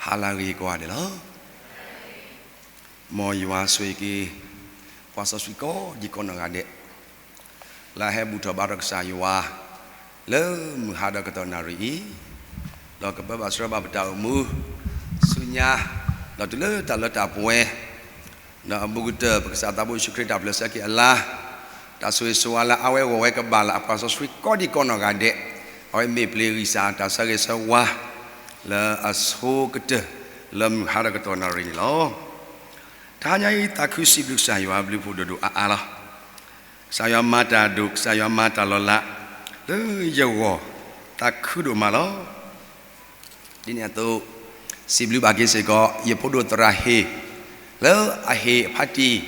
ဟါလၢအဂ့ၤကိးဂၤဒဲးလီၤ. မ်ယွၤဆိၣ်ဂ့ၤက့ၤ ပှၤစီဆှံကိးဒံကိးနီၢ်ဂၤဒဲး လၢအဟဲဘူၣ်ထီၣ်ဘါထီၣ်ကစၢ်ယွၤ လၢမုၢ်ဟါဒီးကတီၢ်နၣ်ရံၣ်အံၤ, ဒီးကပၢဘၣ်ဆှၢဘၣ်ပတၢ်အိၣ်မူ ဆူညါ ဒီးတုၤလၢတၢ်လၢတၢ်ပှဲၤ ဒီးအဘူးကတၢၢ် ပကစၢ်သးဘိယ့ၣ်ၡူးခရံာ်တၢ်ပျၢၤဆၢက့ၤအလါ, တၢ်ဆိၣ်ဂ့ၤဆိၣ်ဝါလၢအဝဲဂီၢ်ဝဲကဘၣ်လၢအပှၤစီဆှံကိးဒံကိးနီၢ်ဂၤဒဲး, အဝဲမ့ၢ်ပျ့ၤဂံၢ်စၢ်တၢ်ဆၢဂ့ၤဆၢဝါ လၢအဆိကတၢၢ် လၢမုၢ်ဟါဒီးကတီၢ်နၣ်ရံၣ်န့ၣ်လီၤ. တဟါညါအံၤ သးခုစံးဘျုးကစၢ်ယွၤဘျုးဖှိၣ်ဒိၣ်ဒိၣ်အါအါလီၤ. ကစၢ်ယွၤမၤတၢ်ဒိၣ် ကစၢ်ယွၤမၤတၢ်လီၤလး လၢယဂီၢ် သးခုဒိၣ်မးလီၤ. ဒ်န့ၣ်အသိး စံးဘျုးဘၣ်က့ၤစ့ၢ်ကီး ယဖိဒိၣ်သရၣ်ဟ့ၣ် လၢအဟ့ၣ်အဖါတံၢ်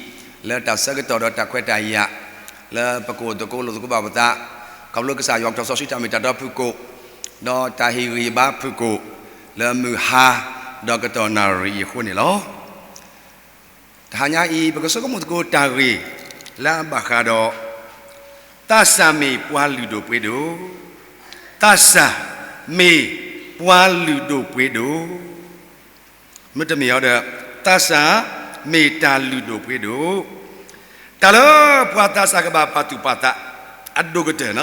လၢတၢ်ဆၢကတီၢ်ဒီးတၢ်ခွဲးတၢ်ယာ် လၢပကအိၣ်သကိးလိာ်သကိးဘၣ်ပသး ခီဖျိကစၢ်ယွၤကထီၣ်စီဆှံတၢ်မ့ၢ်တၢ်တီဖုၣ်ကိာ် ဒီးတၢ်ဟ့ၣ်ဂံၢ်ဘါဖုၣ်ကိာ် လၢမုၢ်ဟါ ဒီးကတီၢ်နၣ်ရံၣ်အံၤအဃိန့ၣ်လီၤ. တဟါညါအံၤ ပကဆိကမိၣ်သကိးတၢ်ဂ့ၢ် လၢအဘၣ်ဃးဒီး သးစၢ်မ့ၢ်ပှၤလုၢ်ဒိၣ်ပှ့ၤဒိၣ်, သးစၢ်မ့ၢ်ပှၤလုၢ်ဒိၣ်ပှ့ၤဒိၣ်, မ့တမ့ၢ်အီၤဒီး သးစၢ်မ့ၢ်တၢ်လုၢ်ဒိၣ်ပှ့ၤဒိၣ်, တၢ်လၢပှၤသးစၢ်ကဘၣ်ပာ်သူၣ်ပာ်သး အဒိၣ်ကတၢၢ်,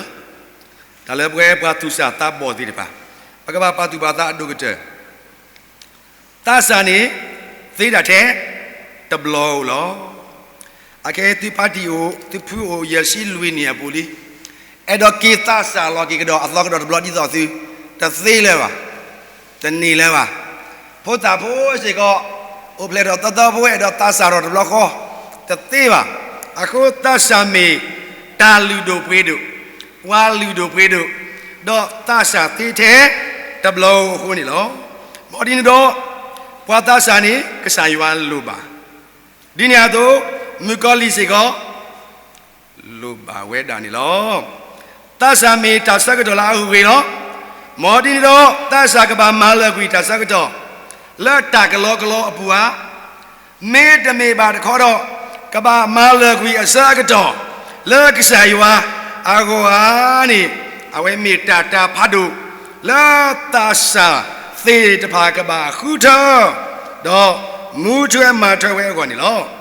တၢ်လၢပဝဲပှၤသူၣ်စၢ်သးဘီၣ်သ့ၣ်တဖၣ် ပကဘၣ်ပာ်သူၣ်ပာ်သးအဒိၣ်ကတၢၢ် သးစၢ်န့ၣ် သ့ဒၣ်ထဲတဘျီဧိၤလီၤ. အခဲအံၤသုဖါတံၢ်အိၣ် သုဖုအိၣ် ယဲၢ်ဆံလွံၢ်နံၣ်အပူၤလံ, အဲၣ်ဒိးက့ၤသးစၢ်လီၤက့ၤကဒီးအသီကဒီးတဘျီဒ်သိးသု, တသ့လၢၤဘၣ်, တန့ၢ်လၢၤဘၣ်. ဖိသၣ်ဖိစ့ၢ်ကီး အိၣ်ဖျဲၣ်ထီၣ်သီသီဖိ အဲၣ်ဒိးသးစၢ်ထီၣ်တဘျီဃီ, တသ့ဘၣ်. အဃိသးစၢ်မ့ၢ်တၢ်လုၢ်ဒိၣ်ပှ့ၤဒိၣ်, ပှၤလုၢ်ဒိၣ်ပှ့ၤဒိၣ်, ဒီးသးစၢ်သ့ထဲတဘျီဧိၤအဃိန့ၣ်လီၤ. မ်ဒ်န့ၣ်ဒီး ပှၤသးစၢ်န့ၣ် ကစၢ်ယွၤလိၣ်ဘၣ်, ဒ်န့ၣ်အသိး မုၣ်ကီၤလံၢ်စ့ၢ်ကီး လိၣ်ဘၣ်ဝဲဒၣ်န့ၣ်လီၤ. သးစၢ်မ့ၢ်တၢ်ဆၢကတီၢ်လၢအဂ့ၤလီၤ. မ်ဒ်န့ၣ်ဒီး သးစၢ်ကဘၣ်မၤလၢာ်ကွံာ်တၢ်ဆၢကတီၢ် လၢတၢ်ကလီကလီအပူၤဧါ, မ့တမ့ၢ်ဘၣ်တခီဒီး ကဘၣ်မၤလၢာ်ကွံာ်အဆၢအကတီၢ် လၢကစၢ်ယွၤအဂီၢ်ဧါန့ၣ်, အဝဲမ့ၢ်တၢ်တၢ်ဖးဒိၣ် လၢသးစၢ်သ့ၣ်တဖၣ်ကဘၣ်ဃုထၢ ဒီးမူထွဲမၤထွဲဝဲအဂီၢ်န့ၣ်လီၤ.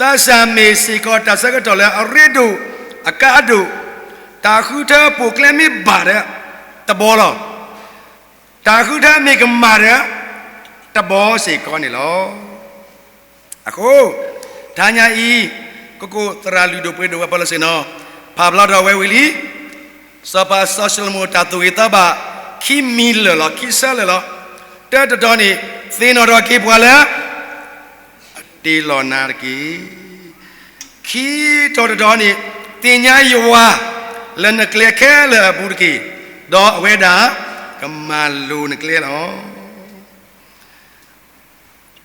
သးစၢ်မ့ၢ်စ့ၢ်ကီးတၢ်ဆၢကတီၢ်လၢအရ့ဒိၣ်အကါဒိၣ်, တၢ်ဃုထၢပိာ်ကျဲမ့ၢ်ဘၣ်ဒီး တဘီလီၤ. တၢ်ဃုထၢမ့ၢ်ကမၣ်ဒီး တဘီစ့ၢ်ကီးန့ၣ်လီၤ. အဃိ တဟါညါအံၤ ကကိးသရၣ်လုၢ်ဒိၣ်ပှ့ၤဒိၣ်ဝဲပီလၢစ့ၢ်နီၤ ဖးဖျါထီၣ်ဝဲဝံၤလံ စီၤပၤစီၤၡလိၤမိၣ်တၢ်သိၣ်ဂ့ၤသီဘၣ် ခံမံၤလၢာ်လီၤ ခံဆၢလၢာ်လီၤ. တၢတတီၤန့ၣ် သ့ၣ်နီၣ်ထီၣ်က့ၤပှၤလၢ အတ့လီၤနၤတက့ၢ်. ခံထီၣ်တတီၤန့ၣ် သ့ၣ်ညါယွၤ လၢနကျဲခဲလၢာ်အပူၤတက့ၢ်. ဒီးအဝဲဒၣ် ကမၤလိၤနကျဲလီၤ.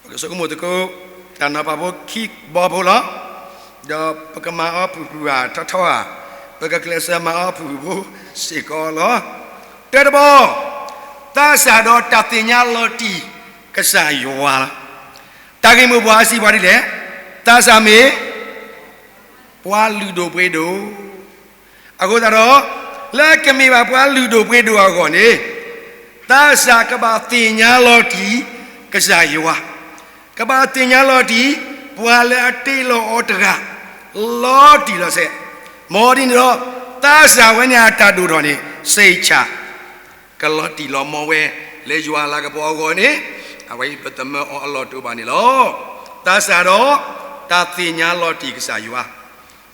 ပကဆိကမိၣ်သကိး တၢ်နီၤဖးဖိခံဘီဖိလီၤ. ဒီးပကမၤအီၤဖုၣ်ဖုၣ်ဧါ ထီထီဧါ, ပကကျဲးစၢးမၤအီၤဖုၣ်ဖုၣ်ဖိစ့ၢ်ကီးလီၤ. တၢတဘီ, သးစၢ်ဒီးတၢ်သ့ၣ်ညါလီၤတံၢ်ကစၢ်ယွၤလီၤ. တၢ်ဂ့ၢ်မိၢ်ပှၢ်အစံးပှၤဒ်လဲၣ်, သးစၢ်မ့ၢ် ပှၤလုၢ်ဒိၣ်ပှ့ၤဒိၣ် အဃိသတးဒီး လၢကမ့ၢ်ဘၣ်ပှၤလုၢ်ဒိၣ်ပှ့ၤဒိၣ်အဂီၢ်န့ၣ်, သးစၢ်ကဘၣ်သ့ၣ်ညါလီၤတံၢ်ကစၢ်ယွၤ, ကဘၣ်သ့ၣ်ညါလီၤတံၢ် ပှၤလၢအတ့လီၤအီၤတဂၤ လီၤတံၢ်လီၤဆဲး, မ်ဒ်န့ၣ်ဒီး သးစၢ်ဝဲန့ၣ်အတၢ်ဒိၣ်ထီၣ်န့ၣ် စံးဆၣ် ကလီၤတံၢ်လီၤမီဝဲ လၢယွၤလၤကပီၤအဂီၢ်န့ၣ်, အဝဲအံၤပသမၢအီၤအလီၢ်တအိၣ်ဘၣ်န့ၣ်လီၤ. သးစၢ်ဒီး တၢ်သ့ၣ်ညါလီၤတံၢ်ကစၢ်ယွၤ,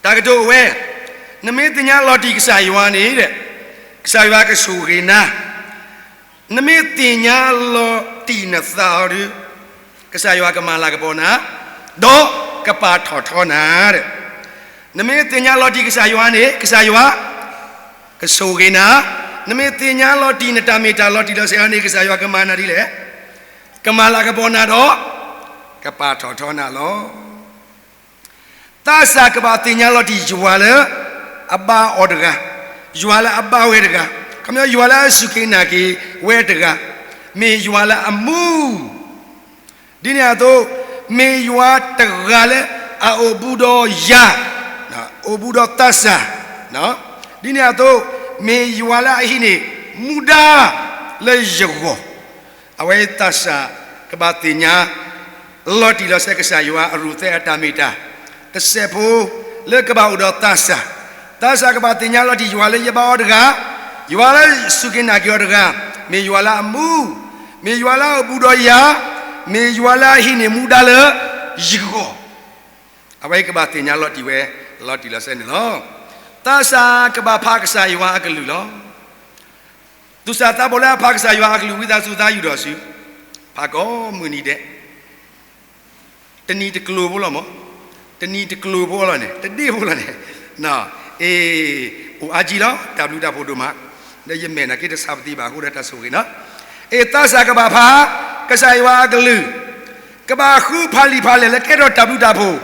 တၢ်ကတိၤအိၣ်ဝဲ, နမ့ၢ်သ့ၣ်ညါလီၤတံၢ်ကစၢ်ယွၤန့ၣ်, ကစၢ်ယွၤကဆိၣ်ဂ့ၤနၤ, နမ့ၢ်သ့ၣ်ညါလီၤတံၢ်နသးအီၤဒီး ကစၢ်ယွၤကမၤလၤကပီၤနၤ, ဒီးကပာ်ထီၣ်ထီနၤ. နမ့ၢ်သ့ၣ်ညါလီၤတံၢ်ကစၢ်ယွၤန့ၣ် ကစၢ်ယွၤ ကဆိၣ်ဂ့ၤနၤ, နမ့ၢ်သ့ၣ်ညါလီၤတံၢ်နတၢ်မ့ၢ်တၢ်လီၤတံၢ်လီၤဆဲးအီၤန့ၣ် ကစၢ်ယွၤကမၤနၤဒ်လဲၣ်, ကမၤလၤကပီၤနၤဒီး ကပာ်ထီၣ်ထီနၤလီၤ. သးစၢ်ကဘၣ်သ့ၣ်ညါလီၤတံၢ်ယွၤလၢအဘၣ်အီၤတဂၤ, ယွၤလၢအဘၣ်ဝဲတဂၤ, ခီပညီယွၤလၢအစူၢ်က့ၤနာ်က့ၤဝဲတဂၤ, မ့ၢ်ယွၤလၢအမူ ဒ်န့ၣ်အသိး, မ့ၢ်ယွၤတဂၤလၢအအိၣ်ဘူးဒီးယၤ, အိၣ်ဘူးဒီးသးစၢ်, ဒ်န့ၣ်အသိး, မ့ၢ်ယွၤလၢအဟံးန့ၢ်မူဒါလၢယဂီၢ်, အဝဲသးစၢ်ကဘၣ်သ့ၣ်ညါ လီၤတံၢ်လီၤဆဲးကစၢ်ယွၤအရူၣ်သဲအတၢ်မ့ၢ်တၢ်, တစဲးဖိလၢကဘၣ်အိၣ်ဒီးသးစၢ်, သးစၢ်ကဘၣ်သ့ၣ်ညါလီၤတံၢ်ယွၤလၢယဘါအီၤတဂၤ, ယွၤလၢစူၢ်က့ၤနာ်က့ၤအီၤတဂၤ, မ့ၢ်ယွၤလၢအမူ, မ့ၢ်ယွၤလၢအဘူးဒီးယၤ, မ့ၢ်ယွၤလၢအဟံးန့ၢ်မူဒါလၢယဂီၢ် အဝဲကဘၣ်သ့ၣ်ညါလီၤတံၢ်ဝဲ လီၤတံၢ်လီၤဆဲးန့ၣ်လီၤ. သးစၢ်ကဘၣ်ဖးကစၢ်ယွၤအကလုၢ်လီၤ. သူၣ်စၢ်သးဘီၣ်လၢအဖးကစၢ်ယွၤအကလုၢ် ဝံသးစူၤသးယူၢ်ထီၣ်စု, ဖးကိးမုၢ်နံၤဒဲး, တနံၤတကျိၤဖိလီၤမး, တနံၤတကျိၤဖိလီၤန့ၣ်, တဒ့ဖိလီၤန့ၣ်, အ့, အိၣ်အါကံလီၤ တၢ်ဘျုးတၢ်ဖှိၣ်ဒိၣ်မး, ဒီးယမဲာ်နာ်က့တဆါပသံဘၣ်အဃိဒီးတၢ်ဆိၣ်ဂ့ၤနီၤ, အ့ သးစၢ်ကဘၣ်ဖး ကစၢ်ယွၤအကလုၢ်, ကဘၣ်ဃုဖးလံာ်ဖးလဲၢ်လၢကဲထီၣ်တၢ်ဘျုးတၢ်ဖှိၣ်,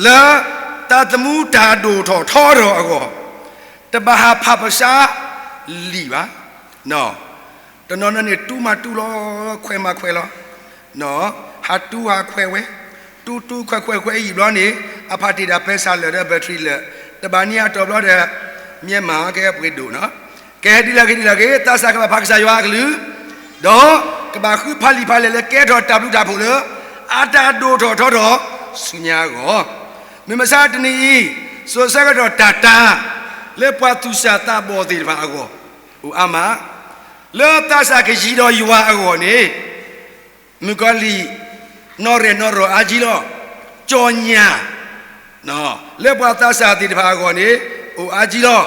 လၢတၢ်သမူတၢ်ဒိၣ်ထီၣ်ထီထီၣ်အဂီၢ်, တဘၣ်ဟးဖးပစၢ်လံာ်ဘၣ်, တနီၤနီၤန့ၣ်တူမၤတူလီၤ ခွဲးမၤခွဲးလီၤ, ဟးတူဟးခွဲးဝဲ, တူတူခွဲးခွဲးခွဲးအံၤဘျီန့ၣ်, အဖးတ့ၢ်ဒၣ်ပဲစၢ်လၢာ်ဒီး battery လၢာ်, တဘၣ်န့ၢ်အတီၢ်ဘျီဒီး, မၠဲမၤကဲပှ့ၤဒိၣ်နီၤ, ကဲဒ်လဲၣ်ဂ့ၤဒ်လဲၣ်ဂ့ၤ သးစၢ်ကဘၣ်ဖးကစၢ်ယွၤအကလုၢ်, ဒီးကဘၣ်ဃုဖးလံာ်ဖးလဲၢ်လၢကဲထီၣ်တၢ်ဘျုးတၢ်ဖှိၣ်လၢ အတၢ်ဒိၣ်ထီၣ်ထီထီၣ်ဆူညါအဂီၢ်, မုၢ်မဆါတနံၤအံၤ, စိၤဆၢကတီၢ်တၢ်တၢ်, လၢပှၤသူၣ်စၢ်သးဘီၣ်သ့ၣ်တဖၣ်အဂီၢ်, အိၣ်အါမး, လၢသးစၢ်ကယံၤဒီးယွၤအဂီၢ်န့ၣ်, မုၣ်ကီၤလံၢ်, နီၢ်ရဲၣ်နီၢ်ရီၣ်အါကံလီၤ, ကၠီၣ်ညၣ် လၢပှၤသးစၢ်သ့ၣ်တဖၣ်အဂီၢ်န့ၣ်, အိၣ်အါကံလီၤ,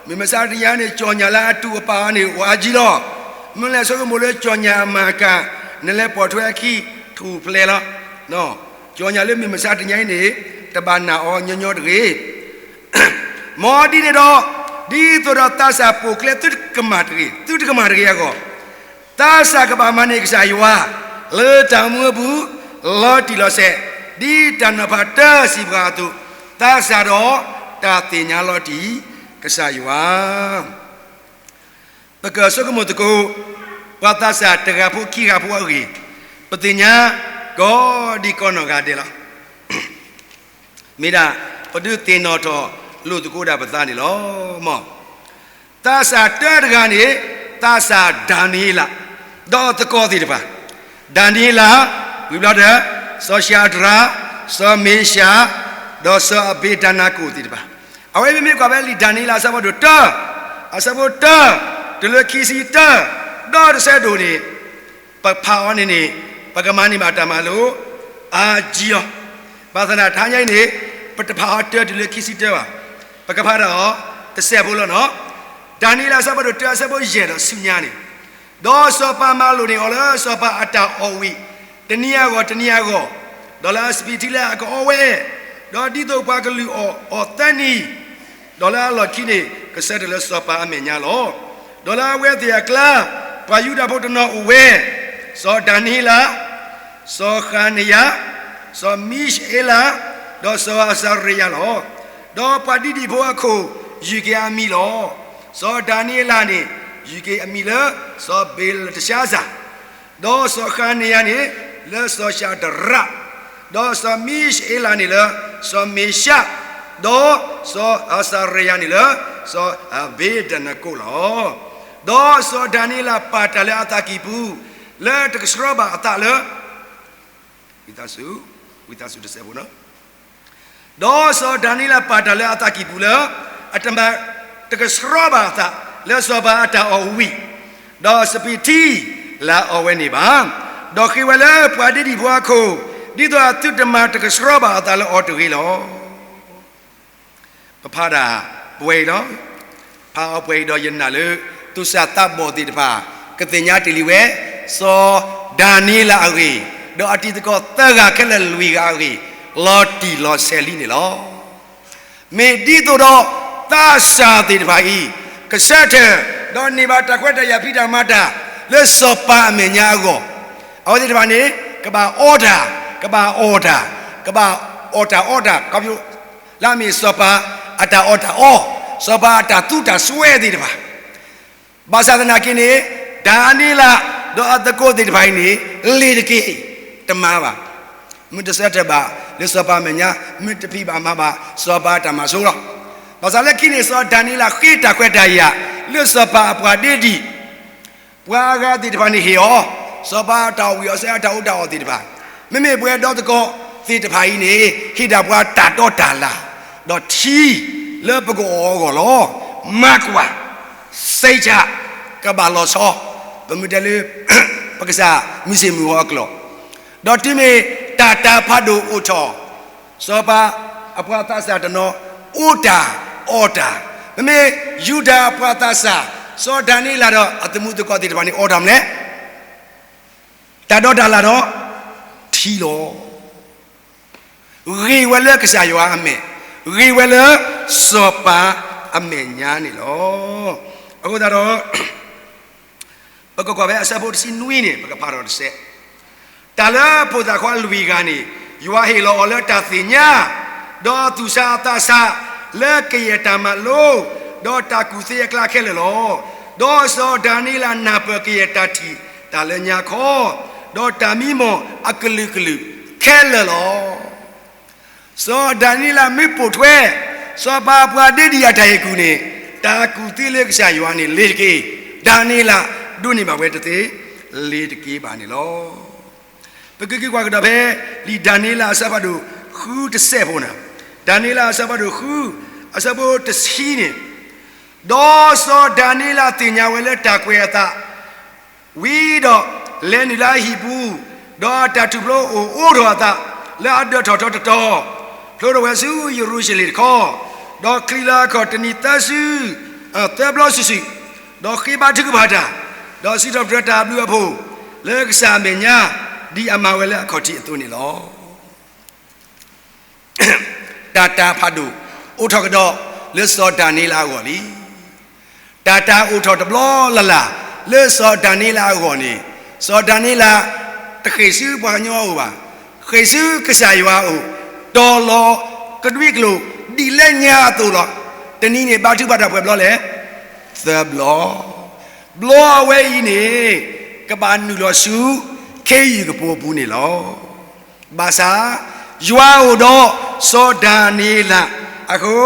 မုၢ်မဆါတနံၤအံၤန့ၣ် ကၠီၣ်ညၣ်လၢအတူၢ်အပာ်အီၤန့ၣ် အိၣ်အါကံလီၤ, မ့ၢ်လဲၤဆိကမိၣ်လၢကၠီၣ်ညၣ်အမၤကၤ, နလဲၤပိာ်ထွဲအခံ, ထူၣ်ဖျဲးလီၤ, ကၠီၣ်ညၣ်လၢမုၢ်မဆါတနံၤအံၤန့ၣ်, တဘၣ်နာ်အီၤညီညီတဂ့ၤ မ်ဒ်န့ၣ်ဒီး, ဒ်သိးဒီးသးစၢ်ပိာ်ကျဲသုတကမၣ်တဂ့ၤ, သုတကမၣ်တဂ့ၤအဂီၢ်, သးစၢ်ကဘၣ်မၤန့ၢ်ကစၢ်ယွၤ, လၢတၢ်မူအပူၤ, လီၤတံၢ်လီၤဆဲး, ဒ်တၢ်နီၤဖးတၢစံးပှၤအသိး, သးစၢ်ဒီးတၢ်သ့ၣ်ညါလီၤတံၢ်ကစၢ်ယွၤ ပကဆိကမိၣ်သကိး, ပှၤသးစၢ်တဂၤဖိခံဂၤဖိအဂ့ၢ်, ပသ့ၣ်ညါ, ကိးဒံကိးနီၢ်ဂၤဒဲးလီၤ. မ့ၢ်ဒၣ်, ပဒုးသ့ၣ်နီၣ်ထီၣ်လိာ်သကိးဒၣ်ပသးန့ၣ်လီၤ. မ်, သးစၢ်တၢတဂၤန့ၣ်, သးစၢ်ဒၤနံးယ့လး, ဒီးအသကိးသ့ၣ်တဖၣ်, ဒၤနံးယ့လး, ဝံၤဘျီဒီး, စီၤၡၤဒြး, စီၤမ့ၡး, ဒီးစီၤအဘ့းနကိၣ်သ့ၣ်တဖၣ်, အဝဲမ့မ့ၢ်ကွၢ်ဖဲလံာ်ဒၤနံးယ့လးအဆၢဖိတၢ, အဆၢဖိတၢ, တုၤလၢခံဆံတၢ, ဒီးတဆၢဒိၣ်န့ၣ်, ပဖးအီၤန့ၣ်န့ၣ်, ပကမၤန့ၢ်ဘၣ်တၢ်မၤလိာ်, အါကံလီၤ. ဘၣ်ဆၣ်သနာ်က့တဟါညါအံၤန့ၣ်, ပတဖးအီၤတၢတုၤလၢခံဆံတၢဘၣ်. ပကဖးဒၣ်အီၤ, တစဲးဖိလီၤနီၤ. ဒၤနံးယ့လးအဆၢဖးဒိၣ်တၢအဆၢဖိယဲၢ်ဒီးဆူညါန့ၣ်, ဒီးစီၤပၤမၤလိာ်န့ၢ်အီၤလၢစီၤပၤအတၢ်အီၣ်ဝံၣ်, တနံၤအဂီၢ်တနံၤအဂီၢ်, ဒီးလၢအစပံးထံလၢအကအီဝဲ, ဒီးဒ်သိးပှၤကလုၢ်အီၣ်အီၤသၢနံၤ, ဒီးလၢအလီၢ်ခံန့ၣ်, ကဆၢထၢၣ်လၢစီၤပၤအမဲာ်ညါလီၤ. ဒီးလၢအဝဲသ့ၣ်အကျါ, ပှၤယူဒၤဖိတနီၤအိၣ်ဝဲ, စီၤဒၤနံးယ့လး, စီၤဃၤနယၤ, စီၤမံၡ့လး, ဒီးစီၤအစၤရယၤလီၤ. ဒီးပှၤဒံးဒံးဖိအခိၣ်, ယုၢ်က့ၤအမံၤလီၤ. စီၤဒၤနံးယ့လးန့ၣ်, ယုၢ်က့ၤအမံၤလၢစီၤဘ့လတၡါစၤ, ဒီးစီၤဃၤနယၤန့ၣ်, လၢစီၤၡၤဒြး, ဒီးစီၤမံၡ့လးန့ၣ်လၢစီၤမ့ၡး, ဒီးစီၤအဘ့းနကိၣ်လီၤ. ဒီးစီၤဒၤနံးယ့လးပာ်တၢ်လၢအသးကံၢ်ပူၤ, လၢတကဆှီဘၣ်အသးလၢ ဝံသးစူၤ, ဝံသးစူၤတစဲးဖိ, ဒီးစီၤဒၤနံးယ့လးပာ်တၢ်လၢအသးကံၢ်ပူၤလၢ, အတမၤ, တကဆှီဘၣ်အသးလၢစီၤပၤအတၢ်အီၣ်ဝံၣ်, ဒီးစပံးထံလၢအအီဝဲန့ၣ်ဘၣ်. ဒီးဃ့ဝဲလၢပှၤဒံးဒံးဖိအခိၣ်, ဒ်သိးအသုတမၤတကဆှီဘၣ်အသးလၢအီၤတဂ့ၤလီၤ. ပဖးဒၣ်ပှဲၤအံၤလီၤ. ဖးအီၤပှဲၤအံၤဒီးယနာ်လၢ, သူၣ်စၢ်သးဘီၣ်သ့ၣ်တဖၣ်, ကသ့ၣ်ညါတ့ၢ်လံဝဲ, စီၤဒၤနံးယ့လးအဂ့ၢ်, ဒီးအတံၤသကိးသၢဂၤခဲလၢာ်လွံၢ်ဂၤအဂ့ၢ်, လီၤတံၢ်လီၤဆဲးလံန့ၣ်လီၤ. မ့ၢ်ဒ်သိးဒီး, သးစၢ်သ့ၣ်တဖၣ်အံၤ, ကဆၢထၢၣ်, ဒီးန့ၢ်ဘၣ်တၢ်ခွဲးတၢ်ယာ်ဖံးတၢ်မၤတၢ်, လၢစီၤပၤအမဲာ်ညါအဂီၢ်, အဝဲသ့ၣ်တဖၣ်န့ၣ်, ကဘၣ်အီတၢ်, ကဘၣ်အီၣ်တၢ်, ကဘၣ်အီၣ်တၢ်အီတၢ်, ခီဖျိလၢအမ့ၢ်စီၤပၤအတၢ်အီၣ်တၢ်အီ, စီၤပၤအတၢ်သူတၢ်စွဲသ့ၣ်တဖၣ် ဘၣ်ဆၣ်သနာ်က့န့ၣ်, ဒၤနံးယ့လး, ဒီးအသကိးသ့ၣ်တဖၣ်အံၤန့ၣ်, လ့ၤတက့ၢ်, တမၤဘၣ်. မ့ၢ်တဆၢထၢၣ်ဘၣ်လၢစီၤပၤအမဲာ်ညါ, မ့ၢ်တဖံးဘၣ်မၤဘၣ်စီၤပၤအတၢ်မၤဆိလီၤ. ဘၣ်ဆၣ်လၢခံန့ၣ်စီၤဒၤနံးယ့လးဃ့တၢ်ခွဲးတၢ်ယာ်, လၢစီၤပၤအပှၤဒ့ဒံး, ပှၤအဂၤသ့ၣ်တဖၣ်န့ၣ်ဟ့ၣ်အီၤ, စီၤပၤအတၢ်အီၣ်ဝံၣ်အီၣ်စဲအတၢ်အီၣ်တၢ်အီသ့ၣ်တဖၣ်, မ့မ့ၢ်ပဝဲဒီသကိးသ့ၣ်တဖၣ်အံၤန့ၣ် ဟ့ၣ်ဒၣ်ပှၤတၢ်တီတၢ်လၢ်, ဒီးထံလၢပကအီၣ်အဂီၢ်လီၤ. မၤကွၢ် စဲးကၢ် ကဘၣ်လီၤဆီ, ပမ့ၢ်တဲလၢ ပကစၢ်မုၢ်ဆ့ၣ်မုၢ်ဂီၤအကျိာ်, ဒီးတုၤမ့ၢ်တၢ်တၤဖးဒိၣ်အိၣ်ထီၣ် စီၤပၤအပှၤသးစၢ်တနီၤ အိၣ်တၢ်အီၣ်တၢ်, မ့မ့ၢ်ယူဒၤအပှၤသးစၢ် စီၤဒၤနံးယ့လးဒီးအသမူသကိးသ့ၣ်တဖၣ်န့ၣ် အီၣ်တၢ်မနုၤလဲၣ်, တၢ်တီတၢ်လၢ်ဒီး ထံလီၤ. ဂ့ၤဝဲလၢကစၢ်ယွၤအမဲာ်, ဂ့ၤဝဲလၢစီၤပၤအမဲာ်ညါန့ၣ်လီၤ. အဃိသတးဒီး ပကကွၢ်ဖဲအဆၢဖိတဆံနွံန့ၣ် ပကဖးထီၣ်တစဲး, တၢ်လၢဖိသၣ်ခွါလွံၢ်ဂၤန့ၣ် ယွၤဟ့ၣ်လီၤအီၤလၢတၢ်သ့ၣ်ညါ, ဒီးသူၣ်ဆးအသးဆးလၢကယဲၢ်တၢ်မၤလိ, ဒီးတၢ်ကူၣ်သ့အကျါခဲလၢာ်လီၤ. ဒီးစီၤဒၤနံးယ့လးနၢ်ပၢၢ်ကယဲၢ်တၢ်ထံၣ်တၢ်လၢညါခီ, ဒီးတၢ်မံမီၢ်အကလုာ်ကလုာ်ခဲလၢာ်လီၤ. စီၤဒၤနံးယ့လးမ့ၢ်ပိာ်ထွဲ စီၤပၤအပှၤဒ့ဒံၣ်အတၢ်ဟ့ၣ်ကူၣ်န့ၣ်, တၢ်ကူၣ်သ့လၢကစၢ်ယွၤန့ၣ်လ့ၤတက့ၢ်. ဒၤနံးယ့လးဒိးန့ၢ်ဘၣ်ဝဲတသ့, လ့ၤတက့ၢ်ဘၣ်န့ၣ်လီၤ. ပကက့ၤကွၢ်ကဒီးဖဲ လံာ်ဒၤနံးယ့လးအဆၢဖးဒိၣ်ဃုတစဲးဖိန့ၣ်, ဒၤနံးယ့လးအဆၢဖးဒိၣ်ဃု အဆၢဖိတဆံန့ၣ်, ဒီးစီၤဒၤနံးယ့လးသ့ၣ်ညါဝဲလၢတၢ်ကွဲးအသး ဝံၤဒီးလဲၤနုာ်လၢအဟံၣ်ပူၤ, ဒီးအတၢ်ထူၣ်ဖျိအိၣ်အိးထီၣ်အသးလၢအဒၢးထီၣ်ထီတတီၤ, ဖျိထီၣ်ဝဲဆူယရူၤၡလ့ၣ်တခီ, ဒီးချံးလၢအခီၣ်တနံၤသၢဆံ သၢဘျီစုာ်စုာ်, ဒီးဃ့ဘါထုကဖၣ်တၢ်, ဒီးစံးထီၣ်ပတြၢၤတၢ်အဘျုးအဖှိၣ်လၢကစၢ်အမဲာ်ညါ, ဒ်အမၤဝဲလၢအခီၣ်ထံးအသိးန့ၣ်လီၤ. တၢ်တၤဖးဒိၣ်အိၣ်ထီၣ်ကဒီးလၢစီၤဒၤနံးယ့လးအဂီၢ်လံ. တၢ်တၤအိၣ်ထီၣ်တဘျီလၢ်လၢ်လၢစီၤဒၤနံးယ့လးအဂီၢ်န့ၣ်, စီၤဒၤနံးယ့လးတဃ့ၢ်ဆူပှၤကညီအအိၣ်ဘၣ်, ဃ့ၢ်ဆူကစၢ်ယွၤအအိၣ်, တီၤလီၤကဒွံကျိာ်ဒ်လၢညါအသိးလီၤ. တနံၤန့ၣ်ဘါထုကဖၣ်တၢ်ပှဲၤဘျီလဲၣ်, သၢဘျီ, ဘျီအဝဲအံၤန့ၣ် ကဘၣ်နုာ်လီၤဆူခ့ယုၢ်ကပိာ်အပူၤန့ၣ်လီၤ. ဘၣ်ဆၣ် ယွၤအိၣ်ဒီးစီၤဒၤနံးယ့လးအဃိ,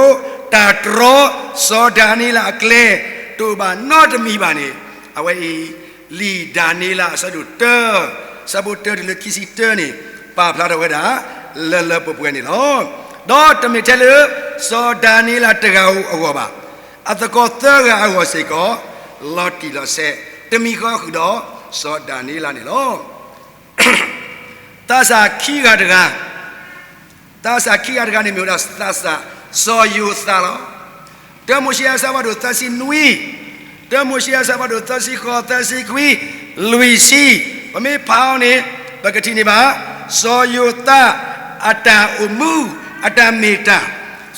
တၢ်တြီစီၤဒၤနံးယ့လးအကျဲ တအိၣ်ဘၣ်နီတမံၤဘၣ်န့ၣ်, အဝဲအံၤ လံာ်ဒၤနံးယ့လးအဆၢဒိၣ်တၢ ဆၢဖိတၢတုၤလၢခံဆံတၢန့ၣ် ပာ်ဖျါထီၣ်ဝဲဒၣ်လၢလၢပှဲၤပှဲၤန့ၣ်လီၤ. ဒီးတမ့ၢ်ထဲလၢစီၤဒၤနံးယ့လးတဂၤဧိၤအဂီၢ်ဘၣ်, အသကိးသၢဂၤအဂီၢ်စ့ၢ်ကီး လီၤတံၢ်လီၤဆဲး တမံၤဃီဃုာ်ဒီးစီၤဒၤနံးယ့လးန့ၣ်လီၤ. သးစၢ်ခံဂၤတဂၤ, သးစၢ်ခံဂၤတဂၤန့ၣ်မ့ၢ်ဝဲဒၣ်သးစၢ်စီၤယိၤသးလီၤ. တၢမိၤၡ့အဆၢဖးဒိၣ်သၢဆံနွံ, တၢမိၤၡ့အဆၢဖးဒိၣ်သၢဆံဃိး, သၢဆံခွံ, လွံၢ်ဆံ, ပမ့ၢ်ဖးအီၤန့ၣ် ပကထံၣ်န့ၢ်ဘၣ် စီၤယိၤသးအတၢ်အိၣ်မူ, အတၢ်မ့ၢ်တၢ်,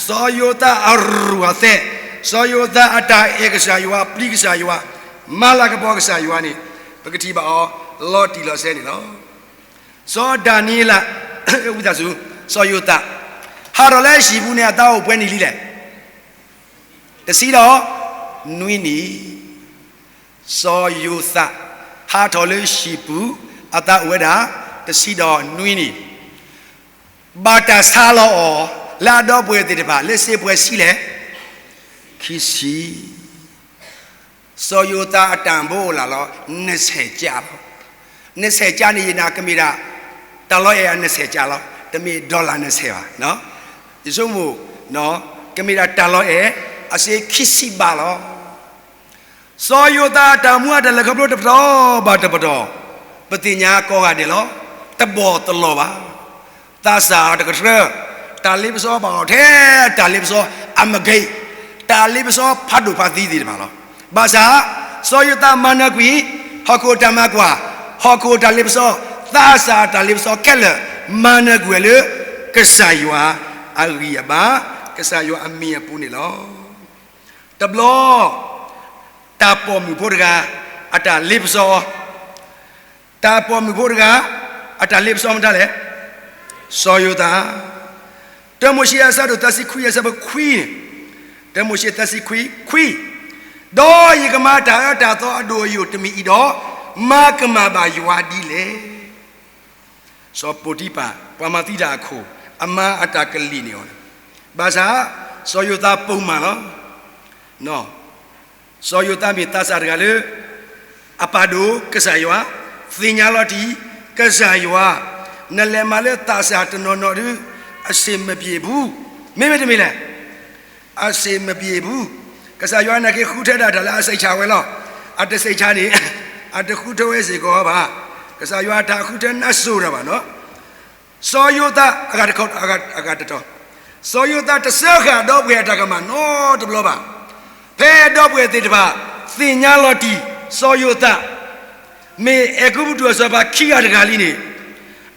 စီၤယိၤသးအရူၢ်အသဲး, စီၤယိၤသးအတၢ်အဲၣ်ကစၢ်ယွၤ, ပျံၤကစၢ်ယွၤ, မၤလၤကပီၤကစၢ်ယွၤန့ၣ် ပကထံၣ်ဘၣ်အီၤလီၤတံၢ်လီၤဆဲးန့ၣ်လီၤ. စီၤဒၤနံးယ့လး, ဝံသးစူၤ, စီၤယိၤသး ဟးထီၣ်လၢဟံၣ်ပူၤန့ၣ် အသးအိၣ်ပှဲၤနံၣ်လံလဲၣ်. တဆံဒီးနွံနံၣ်. စီၤယိၤသး ဟးထီၣ်လၢဟံၣ်ပူၤ အသးအိၣ်ဝဲဒၣ် တဆံဒီးနွံနံၣ်. ဘၣ်တၢ်ဆါလီၤအီၤ လၢအဒီပုၢ်ဝဲၢ်သ့ၣ်တဖၣ် လၢစ့ပှဲၤဆံလဲၣ်. ခံဆံ. စီၤယိၤသးအတၢ်ဘိအိၣ်လၢ်လီၤ နဆဲးကၠးလီၤ. နဆဲးကၠးန့ၣ် ယနာ်ကမ့ၢ်ဒၣ် တၢ်လီၤအဲၣ်အနဆဲးကၠးလီၤ. တမ့ၢ် dollar နဆဲးဘၣ်. ယဆိကမိၣ် ကမ့ၢ်ဒၣ်တၢ်လီၤအဲၣ် အစ့ခံဆံဘးလီၤ. စီၤယိၤသးအတၢ်မူအတၢ်လဲၤခီဖျိတပတီၢ်ဘၣ်တပတီၢ် ပသ့ၣ်ညါကိးဂၤဒဲးလီၤ. တဘီၣ်တလီၢ်ဘၣ်. သးစၢ်တကတြၢ တၢ်လ့ပစီဘၣ်အီၤထဲ တၢ်လ့ပစီအမ့ၢ်က့ၤ တၢ်လ့ပစီဖးဒိၣ်ဖးသံသ့ၣ်တဖၣ်လီၤ. ဘၣ်ဆၣ် စီၤယိၤသးမၤနၢၤကွံာ် ဟီၣ်ခိၣ်တၢ်မၤကွၢ်, ဟီၣ်ခိၣ်တၢ်လ့ပစီ, သးစၢ်တၢ်လ့ပစီခဲလၢာ် မၤနၢၤကွံာ်ဝဲလၢ ကစၢ်ယွၤအဂံၢ်အဘါ, ကစၢ်ယွၤအမံၤအပူၤန့ၣ်လီၤ. တဘျီ တၢ်ပိာ်မုၣ်ဖိတဂၤ အတၢ်လ့ပစီ တၢ်ပိာ်မုၣ်ဖိတဂၤ အတၢ်လ့ပစီမတၤလဲၣ်. စီၤယိၤသး. တၢမိၤၡ့အဆၢဒိၣ်သၢဆံခွံ အဆၢဖိခွံန့ၣ်, တၢမိၤၡ့သၢဆံခွံ ခွံ, ဒီးယကမၤတၢ်အၢတၢ်သီအဒိၣ်အယိာ်တမံၤအံၤဒီး မၤကမၣ်ဘၣ်ယွၤဒ်လဲၣ်. စီၤပိၤတံဖၤ ပှၤမၤသံတၢ်အခိၣ် အမါအတၢ်ကလံၣ်န့ၢ်အီၤ, ဘၣ်ဆၣ် စီၤယိၤသးပိာ်မုၣ်လီၤ. စီၤယိၤသးမ့ၢ်သးစၢ်တဂၤလၢ အပာ်ဒိၣ်ကစၢ်ယွၤ, သ့ၣ်ညါလီၤတံၢ် ကစၢ်ယွၤ, နလဲၤမၤလၢသးစၢ်တနီၤနီၤဒုး အဆင်မပြေဘူး, မ့မ့ၢ်တမ့ၢ်လဲၣ်. အဆင်မပြေဘူး. ကစၢ်ယွၤနာ်က့ဃုထၢဒၣ်တၢ်လၢအစံးဆၢဝဲလီၤ. အတစံးဆၢန့ၣ် အတဃုထၢဝဲစ့ၢ်ကီးဘၣ်. ကစၢ်ယွၤတၢ်ဃုထၢနါစိၤတၢ်ဘၣ်နီၤ. စီၤယိၤသး အဂၤတတီၤ, စီၤယိၤသးတစၢဃာ်ဒီပုၢ်ဝဲၢ်အတၢ်ကမၣ်နီတဘျီဘၣ်. ဖဲဒီပုၢ်ဝဲၢ်သ့ၣ်တဖၣ် သ့ၣ်ညါလီၤတံၢ် စီၤယိၤသး မ့ၢ်အဲၤကူပတူးအစီၤပၤခံဂၤတဂၤလံန့ၣ်,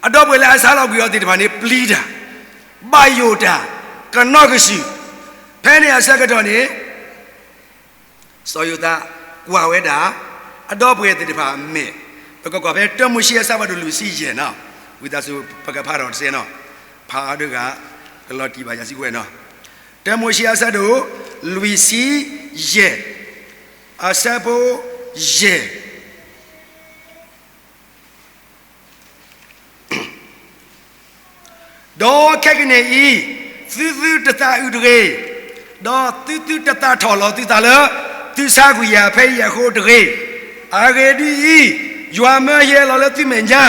အဒီပုၢ်ဝဲၢ်လၢအဆါလီၤကွံာ်အီၤသ့ၣ်တဖၣ်န့ၣ် ပျံၤတၢ်, ဘၣ်ယိၣ်တၢ်, ကနီၣ်ကစၢ်. ဖဲန့ၣ်အဆၢကတီၢ်န့ၣ် စီၤယိၤသး ကွၢ်ဝဲဒၣ် အဒီပုၢ်ဝဲၢ်သ့ၣ်တဖၣ်အမဲာ်, ပကကွၢ်ဖဲတၢမိၤၡ့အဆၢဖးဒိၣ်လွံၢ်ဆံယဲၢ်နီၤ, ဝံသးစူၤပကဖးထီၣ်တစဲးနီၤ, ဖးအါဒုးဂၤ ကလီၤတံၢ်ဘၣ်ယၤစံးကွဲးနီၤ, တၢမိၤၡ့အဆၢဒိၣ် လွံၢ်ဆံယဲၢ်, အဆၢဖိယဲၢ် ဒီးခဲကနံၣ်အံၤ သုသုတသးအုးတဂ့ၤ, ဒီးသုသုတသးထီၣ်လီၤသုသးလၢ သုဆါကွံာ်ယၤဖဲအံၤအဃိတဂ့ၤ. အဂ့ၢ်ဒ်အံၤ, ယွၤမၢယဟဲလီၤလၢသုမဲာ်ညါ,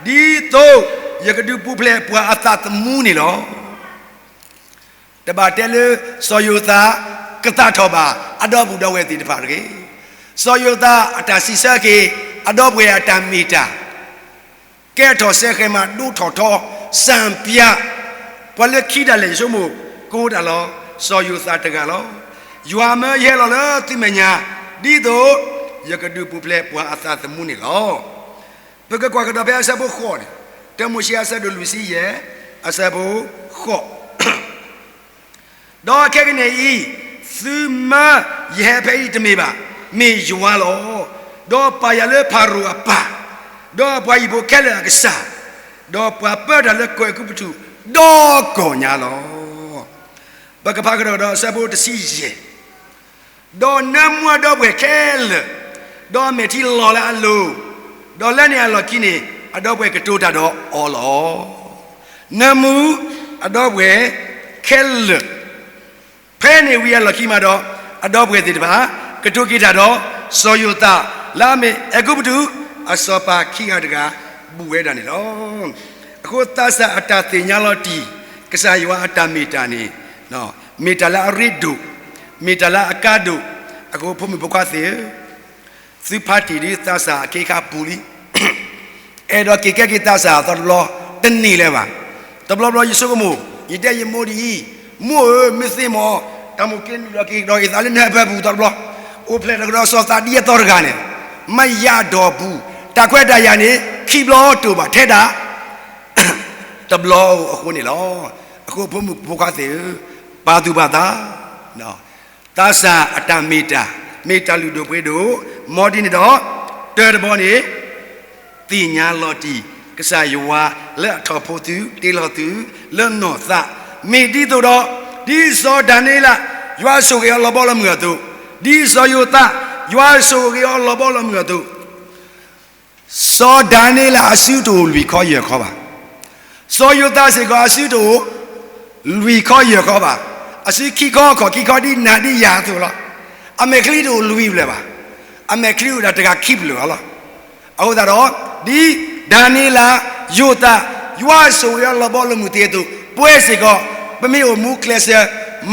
ဒ်သိးယကဒုးပူၤဖျဲးပှၤအသးသမူန့ၣ်လီၤ. တဘၣ်တဲလၢ စီၤယိၤသး ကသးထီၣ်ဘၣ် အဒီပုၢ်ဒီဝဲၢ်သ့ၣ်တဖၣ်တဂ့ၤ. စီၤယိၤသးအတၢ်စံးဆၢက့ၤ အဒီပုၢ်ဝဲၢ်အတၢ်မ့ၢ်တၢ် ကဲထီၣ်စဲဃဲၤမး ဒိၣ်ထီၣ်ထီ စၢ်ပၠး ပှၤလၢခံတၢ်လဲၣ်ယဆိကမိၣ် ကိးတၢ်လီၤ. စီၤယိၤသးတဂၤလီၤ. ယွၤမၢယဟဲလီၤလၢသုမဲာ်ညါ ဒ်သိးယကဒုးပူၤဖျဲးပှၤအသးသမူန့ၣ်လီၤ. ပကကွၢ်ကဒီးဖဲအဆၢဖိဃိးန့ၣ်, တၢမိၤၡ့အဆၢဒိၣ်လွံၢ်ဆံယဲၢ် အဆၢဖိဃိး ဒီးခဲကနံၣ်အံၤ သုမၢယဟဲဖဲအံၤတမ့ၢ်ဘၣ်, မ့ၢ်ယွၤလီၤ. ဒီးပာ်ယၤလၢဖၤရိၤအပၢ်, ဒီးအပှၤဟံၣ်ဖိခဲလၢာ်အကစၢ်, ဒီးပှၤပၢတၢ်လၢကီၢ်အဲၤကူပတူး ဒီကီၢ်ညါလီၤ. ပကဖးကဒီးဒီးအဆၢဖိတဆံယဲၢ် ဒီးနၢမူအဒီပုၢ်ဝဲၢ်ခဲလၢာ်, ဒီးအမဲာ်ထံလီၤလၢအလိၤ, ဒီးလၢန့ၣ်အလီၢ်ခံန့ၣ် အဒီပုၢ်ဝဲၢ်ကတိၤတၢ်ဒီးအီၤလီၤ. နၢမူအဒီပုၢ်ဝဲၢ်ခဲလၢာ်, ဖဲန့ၣ်ဝံၤအလီၢ်ခံမးဒီး အဒီပုၢ်ဝဲၢ်သ့ၣ်တဖၣ် ကတိၤက့ၤတၢ်ဒီး စီၤယိၤသး လၢအမ့ၢ်အဲၤကူပတူး အစီၤပၤခံဂၤတဂၤ ဘူးဝဲဒၣ်န့ၣ်လီၤ. အဃိသးစၢ်အတၢ်သ့ၣ်ညါလီၤတံၢ် ကစၢ်ယွၤအတၢ်မ့ၢ်တၢ်န့ၣ် မ့ၢ်တၢ်လၢအရ့ဒိၣ်, မ့ၢ်တၢ်လၢအကါဒိၣ်, အဃိဖိမုၣ်ဖိခွါသ့ၣ်ဧၢ, သုဖးတံၢ်ဒ်သးစၢ်အခ့အခါပူၤလံ. အဲၣ်ဒိးက့ၤကဲက့ၤသးစၢ်အသီတဘျီ, တန့ၢ်လၢၤဘၣ်. တဘျီဘျီယဆိကမိၣ်, ယတဲယမိၢ်ဒ်အံၤ, မိၢ်ဧၢ, မ့ၢ်သ့မီၤ, တၢ်မိၣ်က့ၤနုာ်လီၤက့ၤကဒီးက့ၤသးလၢနဟၢဖၢပူၤသီတဘျီ, အိၣ်ဖျဲၣ်လီၤကဒီးစီၤသးဒ်အသီတဂၤန့ၣ်, မ့ၢ်ယၤဒီးပူၤ, တၢ်ခွဲးတၢ်ယာ်န့ၣ် ခံဘျီတိၢ်ဘၣ်ထဲဒၣ် တဘျီအဃိန့ၣ်လီၤ. အဃိဖိမုၣ်ဖိခွါသ့ၣ်ဧၢ, ပာ်သူၣ်ပာ်သး, သးစၢ်အတၢ်မ့ၢ်တၢ်, မ့ၢ်တၢ်လုၢ်ဒိၣ်ပှ့ၤဒိၣ်, မ်ဒ်န့ၣ်ဒီး တၢတဘီန့ၣ် သ့ၣ်ညါလီၤတံၢ် ကစၢ်ယွၤလၢအထီၣ်ဖိသု တ့လီၤသု လၢနီၢ်သး, မ့ၢ်ဒ်သိးဒီး ဒ်စီၤဒၤနံးယ့လး ယွၤဆိၣ်ဂ့ၤအီၤလီၤဘီလီၤမုၢ်အသိး, ဒ်စီၤယိၤသး ယွၤဆိၣ်ဂ့ၤအီၤလီၤဘီလီၤမုၢ်အသိး စီၤဒၤနံးယ့လးအစုတအိၣ်လွံၢ်ခီယဲၢ်ခီဘၣ်. စီၤယိၤသးစ့ၢ်ကီးအစုတအိၣ်လွံၢ်ခီယဲၢ်ခီဘၣ်. အစုခံခီအခီၣ်ခံခီဒ်နၤဒ်ယၤအသိးလီၤ. အမဲာ်ချံတအိၣ်လွံၢ်ဖျၢၣ်ဘၣ်. အမဲာ်ချံအိၣ်ဒၣ်တဂၤခံဖျၢၣ်လီၤ. အဃိသတးဒီး ဒ်ဒၤနံးယ့လး, ယိၤသး, ယွၤဆိၣ်ဂ့ၤအီၤလီၤဘီလၢမုၢ်သ့အသိး, ပမ့ၢ်အိၣ်မူကျဲးစၢး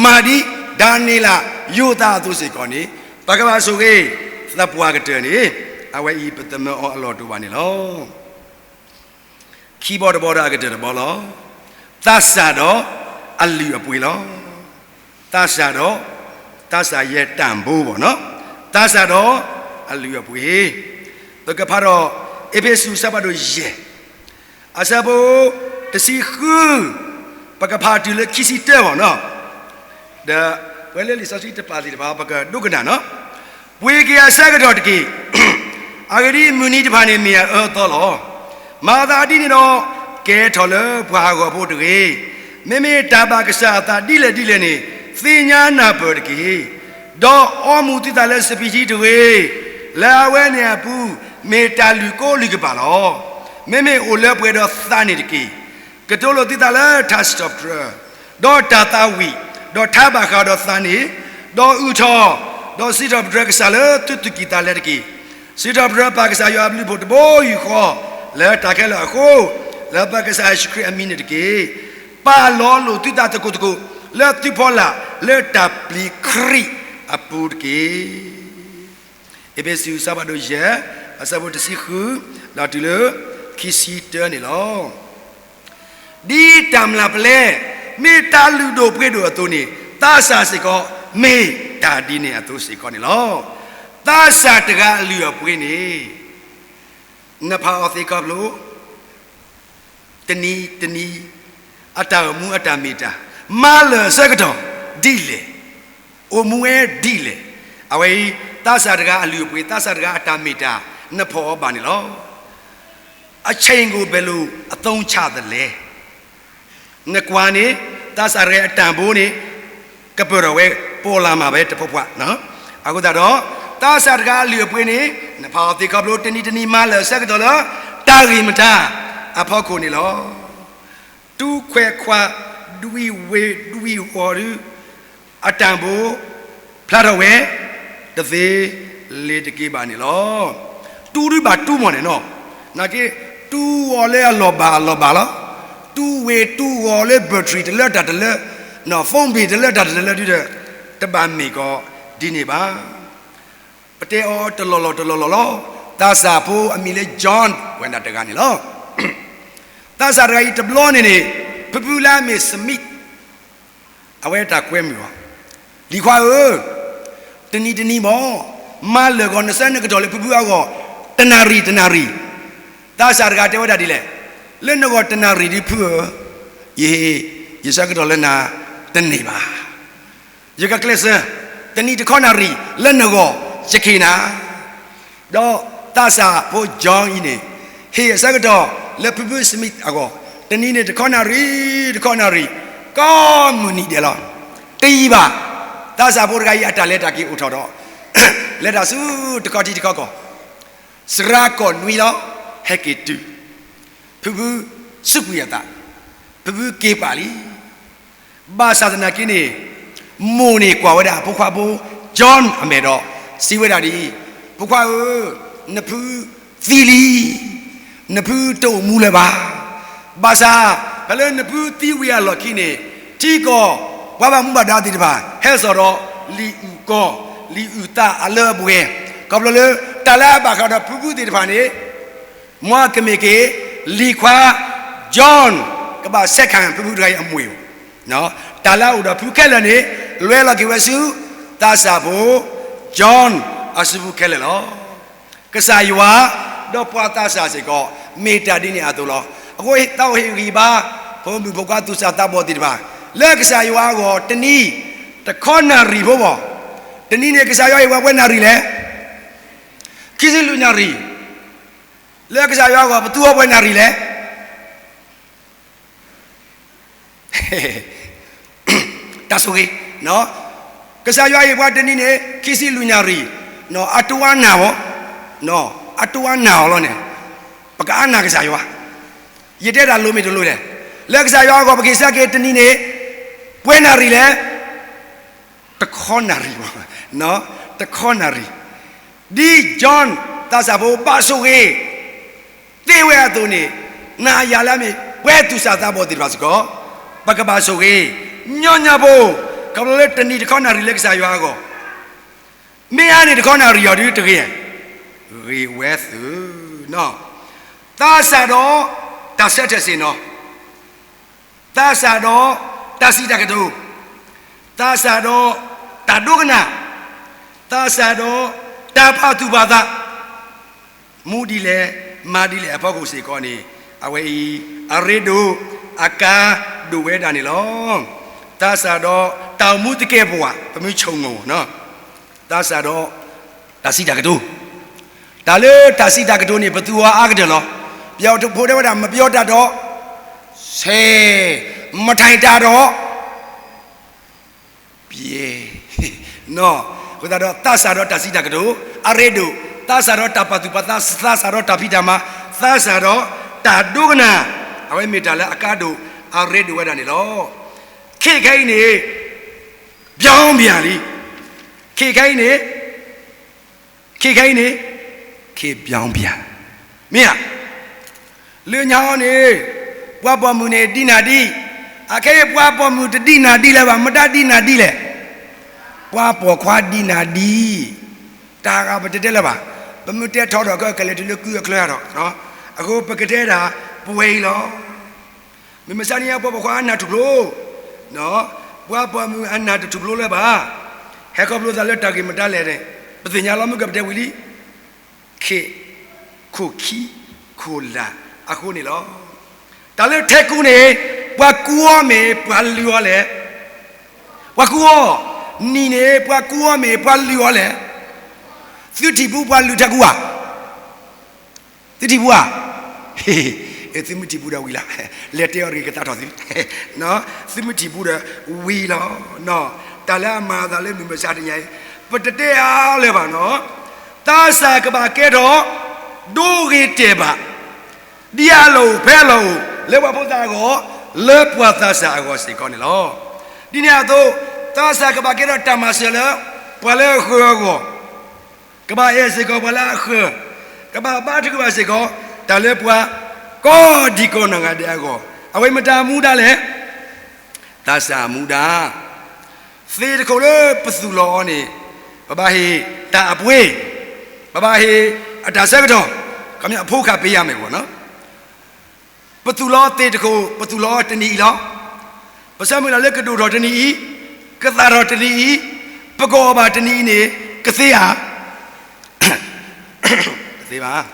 မၤဒ်ဒၤနံးယ့လး, ယိၤသးအသိးစ့ၢ်ကီးန့ၣ်, ပကဘၣ်ဆိၣ်ဂ့ၤ သပှၢ်ကတၢၢ်န့ၣ် အဝဲအံၤပသမၢအီၤအလီၢ်တအိၣ်ဘၣ်န့ၣ်လီၤ. ခံဘီတဘီဒီးအကတၢၢ်တဘီလီၤ. သးစၢ်ဒီးအလုၢ်အပှ့ၤလီၤ. သးစၢ်ဒီး, သးစၢ်ယဲၢ်တၢ်ဘိဘၣ်နီၤ, သးစၢ်ဒီးအလုၢ်အပှ့ၤ, ပကဖးဒီး အ့းဖ့းစူး အဆၢဖးဒိၣ်ယဲၢ်, အဆၢဖိတဆံဃု, ပကဖးတုၤလၢခံဆံတၢဘၣ်နီၤ, ဒီးပှၤလၢလံာ်စီဆှံတပာ်သ့ၣ်တဖၣ် ပကဒိကနၣ်နီၤ, ပှ့ၤက့ၤအဆၢကတီၢ်တက့ၢ်. အဂ့ၢ်ဒ်အံၤ, မုၢ်နံၤတဖၣ်န့ၣ်မ့ၢ်အအၢအသီလီၤ. မၤသးဒ်န့ၣ်ဒီး, ကဲထီၣ်လၢပှၤဟးဂီၤဖိတဂ့ၤ. မ့မ့ၢ်တၢ်ဘၣ်ကစၢ်အသးဒ်လဲၣ်ဒ်လဲၣ်န့ၣ်, သ့ၣ်ညါနၢ်ပၢၢ်တက့ၢ်. ဒီးအီမူၤသုသးလၢစပံးထံတဂ့ၤ. လၢအဝဲန့ၣ်အပူၤ, မ့ၢ်တၢ်လုၢ်ကိးလုၢ်ကပာ်လီၤ. မ့မ့ၢ်အိၣ်လၢပှဲၤဒီးသးန့ၣ်တက့ၢ်. ကတိၤလိာ်သုသးလၢတၢ်စံးထီၣ်ပတြၢၤ, ဒီးတၢ်သးဝံၣ်, ဒီးထါဘၣ်ဃးဒီးသးန့ၣ်, ဒီးအုၣ်ထီၣ်, ဒီးစံးထီၣ်ပတြၢၤကစၢ်လၢသုသူၣ်ကံၢ်သးလဲတက့ၢ်. စံးထီၣ်ပတြၢၤပၢ်ကစၢ်ယွၤအဘျုးအဖှိၣ်တဘိယူၢ်ဃီ လၢတၢ်ခဲလၢာ်အဃိ, လၢပၢ်ကစၢ်ယ့ၣ်ၡူးခရံာ်အမံၤန့ၣ်တက့ၢ်. ပာ်လီၤလိာ်သုသးသကိးသကိး လၢသုဖီလာ်လၢတၢ်ပျံၤခရံာ်အပူၤတက့ၢ်. အ့းဖ့းစူး အဆၢဖးဒိၣ်ယဲၢ် အဆၢဖိတဆံဃု ဒီးတုၤလၢခံဆံတၢန့ၣ်လီၤ. ဒ်တၢ်မျၢ်ပလဲ မ့ၢ်တၢ်လုၢ်ဒိၣ်ပှ့ၤဒိၣ်အသိးန့ၣ်, သးစၢ်စ့ၢ်ကီး မ့ၢ်တၢ်ဒ်န့ၣ်အသိးစ့ၢ်ကီးန့ၣ်လီၤ. သးစၢ်တဂၤအလုၢ်အပှ့ၤန့ၣ် နဖးအီၤသ့ခီဖျိ တနံၤတနံၤ အတၢ်အိၣ်မူအတၢ်မ့ၢ်တၢ် မၤလၢာ်ဆၢကတီၢ်ဒ်လဲၣ်, အိၣ်မူဝဲဒ်လဲၣ်, အဝဲအံၤ သးစၢ်တဂၤအလုၢ်အပှ့ၤ သးစၢ်တဂၤအတၢ်မ့ၢ်တၢ် နဖီၣ်အီၤဘၣ်န့ၣ်လီၤ. အချိန်ကို ဘယ်လိုအသုံးချသလဲ နကွၢ်န့ၣ် သးစၢ်တဂၤအတၢ်ဘိန့ၣ် ကပၢၢ်ထီၣ်ဝဲ ပေါ်လာမှာပဲ တပှၢ်ပှၢ်, အဃိသတးဒီး သးစၢ်တဂၤအလုၢ်အပှ့ၤန့ၣ် နဖးအီၤသ့ခီဖျိ တနံၤတနံၤမၤလၢာ်ဆၢကတီၢ်လၢ တၢ်ဂ့ၢ်မတၤအဖီခိၣ်န့ၣ်လီၤ. တူၢ်ခွဲးခွါ ဒွံဝ့ၤဒွံဝီၤဒု အတၢ်ဘိ ဖျါထီၣ်ဝဲ တသ့လၢၤတက့ၢ်ဘၣ်န့ၣ်လီၤ. တူၢ်ဒုဘၣ်တူၢ်မီၢ်န့ၣ်နီၤ, နာ်က့ တူၢ်အီၤလၢအလီၢ်ဘၣ်အလီၢ်ဘၣ်လီၤ. တူၢ်ဝ့ၤတူၢ်ဝီၤလၢ battery တလၢတၢ်တလၢ, phone bill တလၢတၢ်တလၢဒုဒီး တဘၣ်မ့ၢ်ကီးဒ်န့ၣ်ဘၣ်. ပတဲအီၤတလီၢ်လီၢ်တလီၢ်လီၢ်လီၤ. သးစၢ်ဖိအမံၤလၢ John ဝဲဒၣ်တဂၤန့ၣ်လီၤ. သးစၢ်တဂၤအံၤတဘျီန့ၣ်န့ၣ် ဖုဖုလၢအမ့ၢ် Smith အဝဲတၢ်ကွဲမုာ်အီၤ, လံၤခွါဧၢ, တနံၤတနံၤမ့ၢ် မၤလၢာ်ဂီၤနဆၢနကတီၢ်လၢဖုဖုအဂီၢ် တနၣ်ရံၣ်တနၣ်ရံၣ်. သးစၢ်တဂၤတဲဝဲဒၣ်ဒ်လဲၣ်, လၢနဂီၢ်တနၣ်ရံၣ်ဒ်ဖုဧၢ, ယဟ့ၣ်ယဆၢကတီၢ်လၢနၤတန့ၢ်ဘၣ်. ယကကျဲးစၢး တနံၤတခီနၣ်ရံၣ်လၢနဂီၢ် ယကဟ့ၣ်နၤ. ဒီးသးစၢ်ဖိ John အံၤန့ၣ် ဟ့ၣ်အဆၢကတီၢ်လၢဖုဖု Smith အဂီၢ် တနံၤန့ၣ်တခီနၣ်ရံၣ် တခီနၣ်ရံၣ် ကိးမုၢ်နံၤဒဲးလီၤ. တယံာ်ဘၣ် သးစၢ်ဖိတဂၤအံၤအတၢ်လဲၤတၢ်က့ၤအိၣ်ထီၣ်ဒီး လဲၤတၢ်ဆူတခီထံတခီကီၢ် စှၤကီၢ်နွံလီၤ ဟဲက့ၤတုၤ ဖုဖုစူးကွံာ်အသး, ဖုဖုက့ၤပာ်လံ. ဘၣ်ဆၣ်သနာ်က့န့ၣ် မိၢ်န့ၣ်ကွၢ်ဝဲဒၣ်အဖိခွါဖိ John အမဲာ်ဒီး စံးဝဲဒၣ်ဒ်အံၤ, ဖိခွါဧၢ, နဖုသံလံ. နဖုတအိၣ်မူလၢၤဘၣ်. ဘၣ်ဆၣ် ဖဲလၢနဖုသံဝံၤအလီၢ်ခံန့ၣ် ထံကီၢ်ပှၤဘၣ်မူဘၣ်ဒါသ့ၣ်တဖၣ် ဟဲစိာ်ဒီးလံာ်အုၣ်ကီၢ် လံာ်အုၣ်သးအလၢအပှဲၤ, ခီဖျိလၢတၢ်လၢအဘၣ်ဃးဒီးဖုဖုသ့ၣ်တဖၣ်န့ၣ် မ်အကမ့ၢ်က့ၤ လံၤခွါ John ကဘၣ်ဆဲးခၣ်ဖုဖုတဂၤအံၤအမှံၤ, တၢ်လၢအအိၣ်ဒီးဖုခဲလၢာ်န့ၣ် လဲၤလီၤက့ၤဝဲဆူ သးစၢ်ဖိ John အစုပူၤခဲလၢာ်လီၤ. ကစၢ်ယွၤ ဒီးပှၤသးစၢ်စ့ၢ်ကီး မ့ၢ်တၢ်ဒ်န့ၣ်အသိးလီၤ. အဃိသတး ဟ့ၣ်ဂံၢ်ဘါ ဖိမုၣ်ဖိခွါသူၣ်စၢ်သးဘီၣ်သ့ၣ်တဖၣ် လၢကစၢ်ယွၤအဂီၢ် တနံၤ တခီနၣ်ရံၣ်ဖိဘၣ်. တနံၤန့ၣ် ကစၢ်ယွၤဟ့ၣ်ပှၤပှဲၤနၣ်ရံၣ်လဲၣ်. ခံဆံလွံၢ်နၣ်ရံၣ်, လၢကစၢ်ယွၤအဂီၢ် ပသူအီၤပှဲၤနၣ်ရံၣ်လဲၣ်. တၢ်ဆိၣ်ဂ့ၤ, ကစၢ်ယွၤဟ့ၣ်ပှၤတနံၤန့ၣ် ခံဆံလွံၢ်နၣ်ရံၣ်, အတဝါနၢ်အီၤ, အတဝါနၢ်အီၤလီၤန့ၣ်, ပကအါနၢ်ကစၢ်ယွၤ, ယတဲတၢ်လိၤမ့ၢ်တလိၤလဲၣ်. လၢကစၢ်ယွၤအဂီၢ် ပက့ၤဆၢက့ၤတနံၤန့ၣ် ပှဲၤနၣ်ရံၣ်လဲၣ်. တခီနၣ်ရံၣ်, တခီနၣ်ရံၣ်, ဒ် John သးစၢ်ဖိဘၣ်ဆိၣ်ဂ့ၤ သ့ဝဲအသိးန့ၣ်, နၤယၤလၢအမ့ၢ်ပှၤသူၣ်စၢ်သးဘီၣ်သ့ၣ်တဖၣ်စ့ၢ်ကီး, ပကဘၣ်ဆိၣ်ဂ့ၤ, ညီညီဖိ, ခီဖျိလၢတနံၤတခီနၣ်ရံၣ်လၢကစၢ်ယွၤအဂီၢ်, မ့ၢ်အါန့ၢ်တခီနၣ်ရံၣ်အီၤဒုတဂ့ၤ, ဂ့ၤဝဲသု, သးစၢ်ဒီးတၢ်ဆၢထၢၣ်ဆ့ၣ်နီၤ သးစၢ်ဒီးတၢ်စံးတၢ်ကတိၤ, သးစၢ်ဒီးတၢ်ဒိကနၣ်, သးစၢ်ဒီးတၢ်ပာ်သူၣ်ပာ်သး, မူဒ်လဲၣ်မၤဒ်လဲၣ်အဖီခိၣ်စ့ၢ်ကီးန့ၣ်, အဝဲအံၤ အရ့ဒိၣ်အကါဒိၣ်ဝဲဒၣ်န့ၣ်လီၤ. သးစၢ်ဒီးတၢ်အိၣ်မူသကဲာ်ပဝး ပမ့ၢ်ဆိကမိၣ်, သးစၢ်ဒီးတၢ်စံးတၢ်ကတိၤ, တၢ်လၢတၢ်စံးတၢ်ကတိၤန့ၣ် ပသူအီၤအါကတၢၢ်လီၤ. ပယီၤဖိတဲဝဲဒၣ် မပြောတတ်တော့ ဆဲး, မထိုင်တတ်တော့ ပျဲ, အဃိသတးဒီး သးစၢ်ဒီးတၢ်စံးတၢ်ကတိၤ အရ့ဒိၣ်, သးစၢ်ဒီးတၢ်ပာ်သူၣ်ပာ်သး, သးစၢ်ဒီးတၢ်ဖံးတၢ်မၤ, သးစၢ်ဒီးတၢ်ဒိကနၣ်, အဝဲမ့ၢ်တၢ်လၢအကါဒိၣ်အရ့ဒိၣ်ဝဲဒၣ်န့ၣ်လီၤ. ခဲခဲအံၤန့ၣ် ပြောင်းပြန်လံ, ခဲခဲအံၤန့ၣ် ခဲခဲအံၤန့ၣ် ခေတ်ပြောင်းပြန်, မ့ၢ်ဧါ. လၢညါအံၤန့ၣ် ပှၤပိာ်မုၣ်န့ၣ်ဒံးနၤဒံး, အခဲအံၤပှၤပိာ်မုၣ်တဒံးနၤဒံးလၢၤဘၣ်, မတၤဒံးနၤဒံးလဲၣ်. ပှၤပိာ်ခွါဒံးနၤဒံး, တၢ်ဂၤပတတဲလၢၤဘၣ်, ပမ့ၢ်တဲထီၣ်ဒီးကကလဲၤတုၤလၢကုအချၢဒီး, အဃိပကတဲဒၣ်ပှဲၤအံၤလီၤ. မုၢ်မဆါတနံၤအံၤ ပှၤပိာ်ခွါအနၢ်ထူၣ်ဖျိ, ပှၤပိာ်မုၣ်အနၢ်တထူၣ်ဖျိလၢၤဘၣ်, ဟဲခီဖျိသးလၢတၢ်ဂ့ၢ်မတၤလဲၣ်န့ၣ် ပသ့ၣ်ညါလီၤ, မုၢ်ကပတဲဝံၤလံ, ခေတ် ခိၣ်ခံခိၣ်လာ်အဃိန့ၣ်လီၤ. တၢ်လၢထဲကူန့ၣ် ပှၤကူအီၤမ့ၢ်ပှၤလုၢ်အီၤလဲၣ်. ပှၤကူအီၤ, နံၣ်န့ၣ် ပှၤကူအီၤမ့ၢ်ပှၤလုၢ်အီၤလဲၣ်. သုထံၣ်ပူၤပှၤလုၢ်ထဲကူဧါ. သုထံၣ်ပူၤဧါ. သုမ့ၢ်ထံၣ်ပူၤဒီးဝံၤလီၤ, လဲၤတဲအီၤတဂ့ၤကသးထီၣ်သု, သုမ့ၢ်ထံၣ်ပူၤဒီးဝံၤလီၤ. တၢ်လၢအမၤအသးလၢမုၢ်မဆါတနံၤအံၤ ပတတဲအါလၢၤဘၣ်နီၤ, သးစၢ်ကဘၣ်ကဲထီၣ် ဒိဂ့ၤတဲာ်ဘၣ်, ဒ်အလီၢ်အိၣ်ဖဲအလီၢ်အိၣ် လၢပှၤဖိသၣ်အဂီၢ်, လၢပှၤသးစၢ်အဂီၢ်စ့ၢ်ကီးန့ၣ်လီၤ. ဒ်န့ၣ်အသိး သးစၢ်ကဘၣ်ကဲထီၣ်တၢ်မၤစၢၤလၢ ပှၤလၢအဃၢၤအဂီၢ်, ကဘၣ်အဲၣ်စ့ၢ်ကီးပှၤလၢအဃၢၤ, ကဘၣ်ဘါထုကဖၣ်စ့ၢ်ကီး တၢ်လၢပှၤကိးဒံကိးနီၢ်ဂၤဒဲးအဂီၢ်, အဝဲမ့ၢ်တၢ်မူဒါလဲၣ်. သးစၢ်မူဒါ, သ့ၣ်တခိၣ်လၢပသူၣ်လီၤအီၤန့ၣ် ပဘၣ်ဟ့ၣ်တၢ်အပှ့ၤ, ပဘၣ်ဟ့ၣ်အတၢ်ဆၢကတီၢ်, ခီမ့ၢ်အဖိခၣ်ပ့ယၤမ့ၢ်ဂီၢ်နီၤ. ပသူၣ်လီၤသ့ၣ်တခိၣ် ပသူၣ်လီၤတနံၤအံၤလီၤ. ပဆၢမုၢ်လၢ်လၢကဒိၣ်ထီၣ်တနံၤအံၤ, ကသၣ်ထီၣ်တနံၤအံၤ, ပကအီၣ်ဘၣ်တနံၤအံၤန့ၣ် ကသ့ဧါ. တသ့ဘၣ်.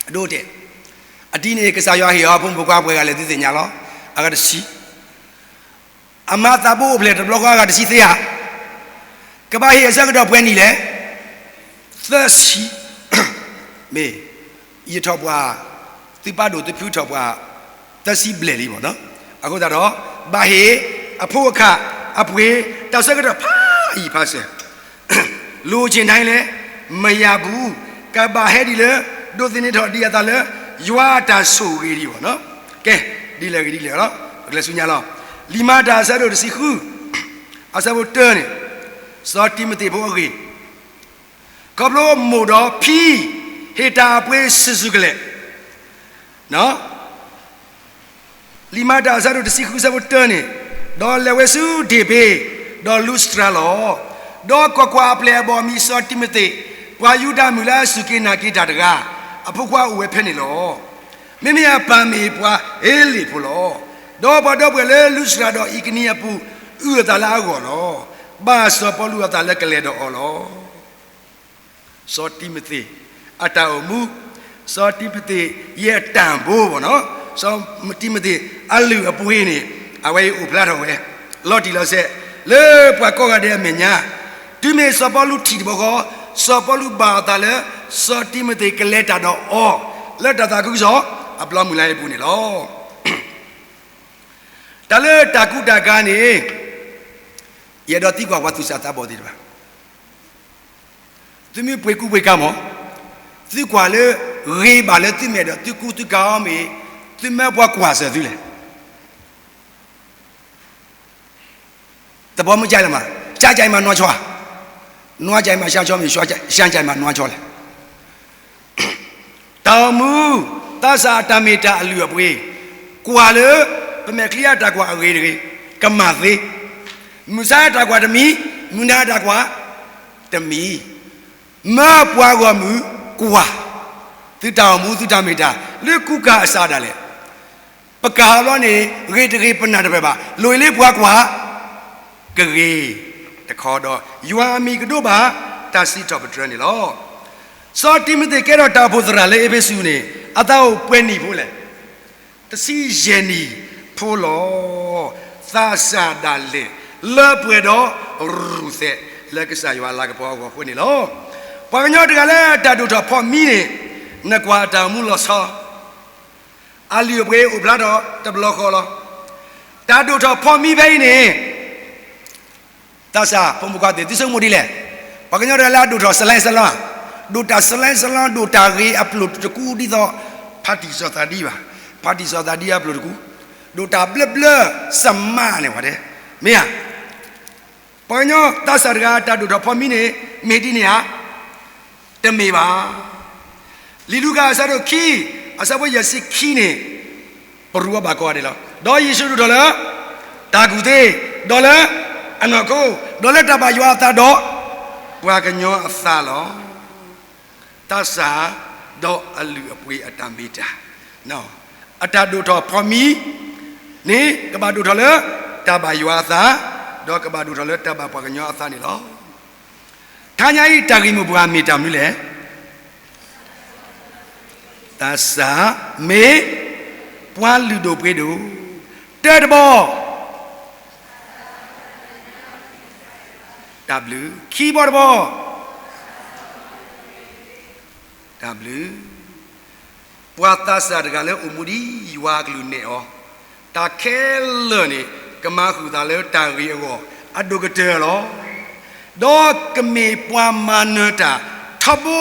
အဒိတဲာ်, အဒ်န့ၣ် ကစၢ်ယွၤဟ့ၣ်အီၤဖိမုၣ်ဖိခွါပှဲၤဂၤလဲၣ် သုသ့ၣ်ညါလီၤ. အဂၤတဆံ အမၤသးဘိအိၣ်ဖျဲၣ်တဘျီဃီအဂၤတဆံသ့ဧါ. ကဘၣ်ဟ့ၣ်အဆၢကတီၢ်ပှဲၤနံၣ်လဲၣ်. သၢဆံ, မ့ၢ်, ယထီၣ်ပှၤ, သုပာ်ဒိၣ်သုဖုထီၣ်ပှၤ, သၢဆံဘျဲၣ်လံမ့ၢ်နီၤ. အဃိသတးဒီး ဘၣ်ဟ့ၣ်အဖိအခၣ်အပှ့ၤ တၢ်ဆၢကတီၢ်ဖးယံာ်ဖးစၢၤ လိုချင်တိုင်းလည်း မရဘူး, ကဘၣ်ဟဲဒ်လၢ ဒိးသန့ၤထီၣ်ဒံးအသးလၢ ယွၤအတၢ်ဆိၣ်ဂ့ၤဒံးဘၣ်နီၤ. ကဲ, ဒ်လဲၣ်ဂ့ၤဒ်လဲၣ်လီၤ, ပကလဲၤဆူညါလီၤ. လံာ်မၤတၢ်အဆၢဒိၣ်တဆံဃု, အဆၢဖိတၢန့ၣ်, စီၤတံၤမသ့းဖိအဂ့ၢ်, ခီဖျိမိၢ်ဒီးဖံ ဟ့ၣ်တၢ်အပှ့ၤစုာ်စုာ်ကလဲာ် လံာ်မၤတၢ်အဆၢဒိၣ်တဆံဃုအဆၢဖိတၢန့ၣ်, ဒီးလဲၤဝဲဆူဒ့ၣ်ဘ့, ဒီးလူစတြၤလီၤ. ဒီးကွၢ်ကွၢ်, အပျဲၢ်အဘီၣ်မံၤစီၤတံၤမသ့း, ပှၤယူဒၤမုၣ်လၢအစူၢ်က့ၤနာ်က့ၤတၢ်တဂၤ, အဖိခွါအိၣ်ဝဲဖဲန့ၣ်လီၤ. မ့မ့ၢ်အပၢ်မ့ၢ်ပှၤဟ့လ့ၣ်ဖိလီၤ. ဒီးပှၤဒီပုၢ်ဝဲၢ်လၢလူစတြၤဒီးအံၤကနံၤအပူၤ အုၣ်အသးလၢအဂီၢ်လီၤ. ဘၣ်စီၤပီလူးအသးလၢကလဲၤဒီးအီၤလီၤ. စီၤတံၤမသ့း အတၢ်အိၣ်မူ, စီၤတံၤမသ့း ယဲၢ်တၢ်ဘိဘၣ်နီၤ, စီၤတံၤမသ့း အလုၢ်အပှ့ၤန့ၣ် အဝဲအံၤအိၣ်ဖျါထီၣ်ဝဲ လီၤတံၢ်လီၤဆဲး လၢပှၤကိးဂၤဒဲးအမဲာ်ညါ, တုၤမ့ၢ်စီၤပီလူးထံၣ်တဘျီဃီ, စီၤပီလူးဘၣ်အသးလၢ စီၤတံၤမသ့းကလဲၤတၢ်ဒီးအီၤ လၢတၢ်သးခုကစီၣ် အဘျီမုၢ်လၢ်အံၤအပူၤန့ၣ်လီၤ. တၢ်လၢတၢ်ကူတၢ်ကၤန့ၣ် ယအဲၣ်ဒိးသံကွၢ်ပှၤသူၣ်စၢ်သးဘီၣ်သ့ၣ်တဖၣ်, သုမ့ၢ်ပှ့ၤကူပှ့ၤကၤမး, သုကွၢ်လၢ ဂ့ၤဘၣ်လၢသုမဲာ်ဒီး သုကူသုကၤအီၤမ့ၢ် သုမၢပှၤကွၢ်စၢၤသုလဲၣ်. သဘောမကျလားမး, ရှမ်းကြိုက်မှနွားချောင်း, နွားကြိုက်မှရှမ်းချောင်းမ့ၢ် ရှမ်းကြိုက်မှနွားချောင်းလဲၣ်. တၢ်အိၣ်မူ, သးစၢ်အတၢ်မ့ၢ်တၢ်အလုၢ်အပှ့ၤ, ကွၢ်လၢ ပမဲာ်ချံအတၢ်ကွၢ်အဂ့ၤတဂ့ၤ, ကမၣ်သ့, မုၢ်ဆါအတၢ်ကွၢ်တမံၤ, မုၢ်နၤအတၢ်ကွၢ်တမံၤ, မၢပှၤဂီၢ်မုၢ်ကွၢ်, သုတၢ်အိၣ်မူသုတၢ်မ့ၢ်တၢ် လၢကူကၤအစးဒၣ်လဲာ် ပကၤအဘျီန့ၣ် ဂ့ၤတဂ့ၤပနၢ်တပၢၢ်ဘၣ်, လိၣ်အံၤလၢပှၤကွၢ် ကဂ့ၤတခီဒီး ယွၤအမံၤကဒိဘၣ် တၢ်စံးထီၣ်ပတြၢၤန့ၣ်လီၤ. စီၤတံၤမသ့းကဲထီၣ်တၢ်အိၣ်ဖှိၣ်သရၣ်လၢအ့းဖ့းစူးန့ၣ် အသးအိၣ်ပှဲၤနံၣ်ဖိလဲၣ်. တဆံယဲၢ်နံၣ်ဖိလီၤ. သးစၢ်ဒၣ်လဲာ် လၢပှဲၤဒီးရူၤသဲး လၢကစၢ်ယွၤအလၤကပီၤအဂီၢ်အဃိန့ၣ်လီၤ. ပှၤကညီတဂၤလၢတၢ်ဒိၣ်ထီၣ်ဖီၣ်မံန့ၣ် နကွၢ်အတၢ်အိၣ်မူလီၤဆီ အလုၢ်အပှ့ၤအိၣ်ဖျါထီၣ်တဘျီဃီလီၤ. တၢ်ဒိၣ်ထီၣ်ဖီၣ်မံဖဲအံၤန့ၣ် သးစၢ်ဖိမုၣ်ခွါသ့ၣ် သုဆိကမိၣ်ဒ်လဲၣ်. ပှၤကညီတဂၤလၢအဒိၣ်ထီၣ်စလဲစလီ, ဒိၣ်တၢ်စလဲစလီ ဒိၣ်တၢ်ဂ့ၤအပျိၢ်တကူဒ်သိး ဖါတံၢ်စီၤသးဒံဘၣ်, ဖါတံၢ်စီၤသးဒံအပျိၢ်တကူ, ဒိၣ်တၢ်ဘျၢဘျၢစမးန့ၣ်ဝဲဒၣ်, မ့ၢ်ဧါ. ပှၤကညီသးစၢ်တဂၤအတၢ်ဒိၣ်ထီၣ်ဖီၣ်မံန့ၣ် မ့ၢ်ဒ်န့ၣ်ဧါ. တမ့ၢ်ဘၣ်. လံာ်လူၤကၣ်အဆၢဒိၣ်ခံ, အဆၢဖိယဲၢ်ဆံခံန့ၣ်, ပရူးအီၤဘၣ်ကိးဂၤဒဲးလီၤ. ဒီးယ့ၣ်ၡူးဒိၣ်ထီၣ်လၢတၢ်ကူၣ်သ့, ဒီးလၢအနီၢ်ခိ, ဒီးလၢတၢ်ဘၣ်ယွၤအသးဒီး ပှၤကညီအသးလီၤ. သးစၢ်, ဒီးအလုၢ်အပှ့ၤအတၢ်မ့ၢ်တၢ်, အတၢ်ဒိၣ်ထီၣ်ဖီမံန့ၣ် ကဘၣ်ဒိၣ်ထီၣ်လၢတၢ်ဘၣ်ယွၤအသး, ဒီးကဘၣ်ဒိၣ်ထီၣ်လၢတၢ်ဘၣ်ပှၤကညီအသးန့ၣ်လီၤ. တနံၤအံၤတၢ်ဂ့ၢ်မိၢ်ပှၢ်မ့ၢ်တၢ်မနုၤလဲၣ်. သးစၢ်, မ့ၢ်ပှၤလုၢ်ဒိၣ်ပှ့ၤဒိၣ်, တၢတဘီ တၢ်ဘျုး, ခံဘီတဘီ တၢ်ဘျုး. ပှၤသးစၢ်တဂၤလၢအိၣ်မူဒ်ယွၤအကလုၢ်နဲၣ်အီၤ, တၢ်ခဲလၢာ်န့ၣ် ကမၤဃုာ်သးလၢတၢ်ဂ့ၤအဂီၢ် အဒိၣ်ကတၢၢ်လီၤ. ဒီးကမ့ၢ်ပှၤမၤနၢၤတၢ်ထီဘိ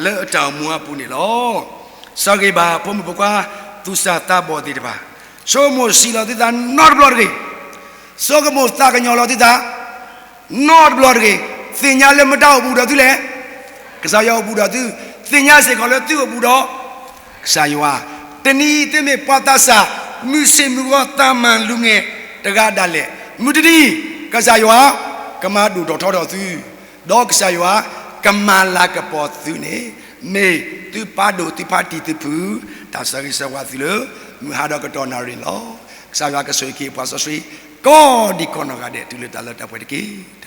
လၢအတၢ်အိၣ်မူအပူၤန့ၣ်လီၤ. ဆၢဂ့ၤဘၣ်ဖိမုၣ်ဖိခွါ သူၣ်စၢ်သးဘီၣ်သ့ၣ်တဖၣ်, ဆိကမိၣ်စံးလီၤသုသးနီတဘျီတဂ့ၤ. ဆိကမိၣ်သးကညီၤလီၤသုသး နီတဘျီတဂ့ၤ. သ့ၣ်ညါလၢမတၤအိၣ်ဘူးဒီးသုလဲၣ်. ကစၢ်ယွၤအိၣ်ဘူးဒီးသု, သ့ၣ်ညါစ့ၢ်ကီးလၢသုအိၣ်ဘူးဒီးကစၢ်ယွၤ. တနံၤအံၤသုမ့ၢ်ပှၤသးစၢ် မုၢ်ဆ့ၣ်မုၢ်ဂီၤသးမၤလူၤငဲၤတဂၤဒၣ်လဲာ်, မုၢ်တနံၤ ကစၢ်ယွၤကမၤဒိၣ်ထီၣ်ထီထီၣ်သု, ဒီးကစၢ်ယွၤကမၤလၤကပီၤသုန့ၣ် မ့ၢ်သုပၢ်ဒိၣ်သုဖါတံၢ်သုဖု တၢ်ဆၢဂ့ၤဆၢဝါသုလၢ မုၢ်ဟါဒီးကတီၢ်နၣ်ရံၣ်န့ၣ်လီၤ. ကစၢ်ယွၤကဆိၣ်ဂ့ၤက့ၤပှၤစီဆှံ ကိးဒံကိးနီၢ်ဂၤဒဲး တုၤလၢတၢ်လၢတၢ်ပှဲၤတက့ၢ်.